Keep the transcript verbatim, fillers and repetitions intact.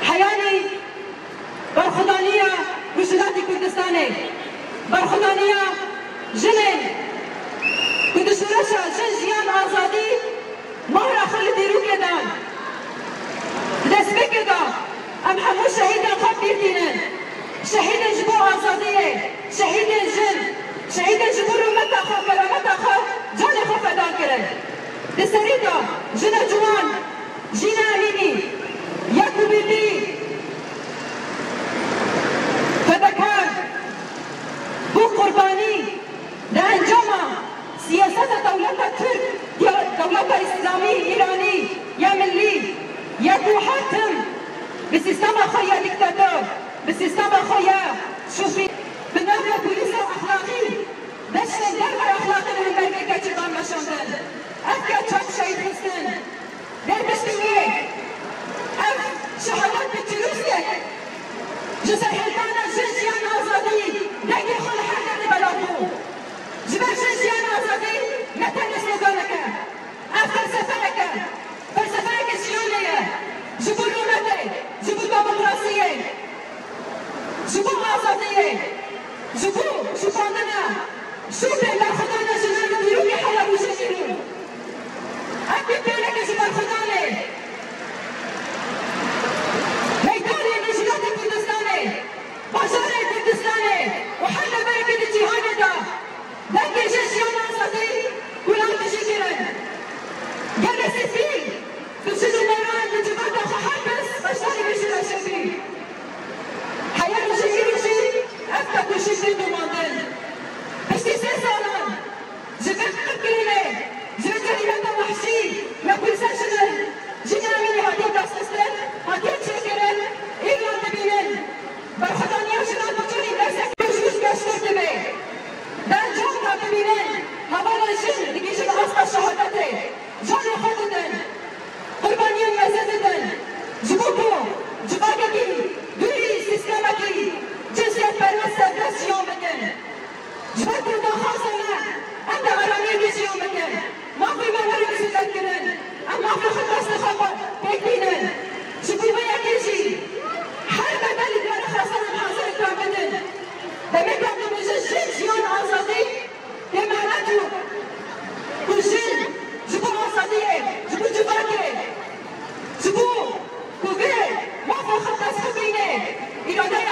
Heyanî berxwedaniya Rojhilatê Kurdistanê, berxwedaniya jinên ku di şoreşa Jin, Jiyan, Azadî mohra xwe li dîrokê dan. Di destpêkê de em hemû şehîdên xwe bîr tînin. Şehîdên ji bo azadiyê, şehîdên jin, şehîdên ji bo rûmeta xwe, kerameta xwe, canê xwe feda kirin. Di serî de jina ciwan, Jîna Emînî, ya ku bî bî fedakar bû, qurbanî di encama siyaseta dewleta Tirk, ya dewleta Îslamî Îranî ya millî, ya ku her tim bi sîstema xwe ya dîktator, bi sîstema xwe ya şofî, bi navê polîsa exlaqî, deştên derve exlaqî li hembergê keçê dan meşandin. Ev keç hat şehîd xistin. Derpiştî wê, ev şehadet bi çirûskek ji serhildana Jin, Jiyan, Azadî dengê xwe li her derê belav bû. Ji ber Jin, Jiyan, Azadî ne tenê sloganek e. Ev felsefeyek e. Felsefeyeke jiyanê ye. Ji bo rûmetê, ji bo demokrasiyê, ji bo azadiyê, ji bo şopandina şopên berxwedana jinan li dîrokê heya rojê îro. Ev bîr pêleke ji berxwedanê. Meydanê Rojhilatê Kurdistanê, bajarê Kurdistanê û her devereke di cîhanê de dengê Jin, Jiyan, Azadî gulan dijî kirin. Gelê sivîl bi jin û mêran li civata xwe her kes beşdarî vê şoreşê bî. Heya rojê îro jî ev tekoşîn tê domandin. Piştî sê salan ji vê qirkirinê, ji vê cerîmeta wehşî ya ku li ser jin, Jîna Emînî hatiye destxistin, hatiye çêkirin, îro dibînin berxwedaniya jinan bi çi rîndesek pêşûş geştir dibe. Di encam de dibînin hevalên jin digihîjin asta şehadetê, canê xwe didin, qurbaniyên mezin didin, ji bo ku civakekî dûrî sîstemekî cinsiyetperest serbest jiyan bikin. Ji ber ku daxwaza me, em di aramiyê de jiyan bikin. Mafê me were misilletkirin. Em mafê xwe destê xwe pêk tînin. Ji bo vê yekê jî her bedelî were xwestin em hazir in ku em bidin. Demê ku em dibêjin jin, jiyan, azadî, tê me re ku, ku jin ji bo azadiyê, ji bo civakê, ji bo ku vê mafê xwe dest xwe bîne, îradeya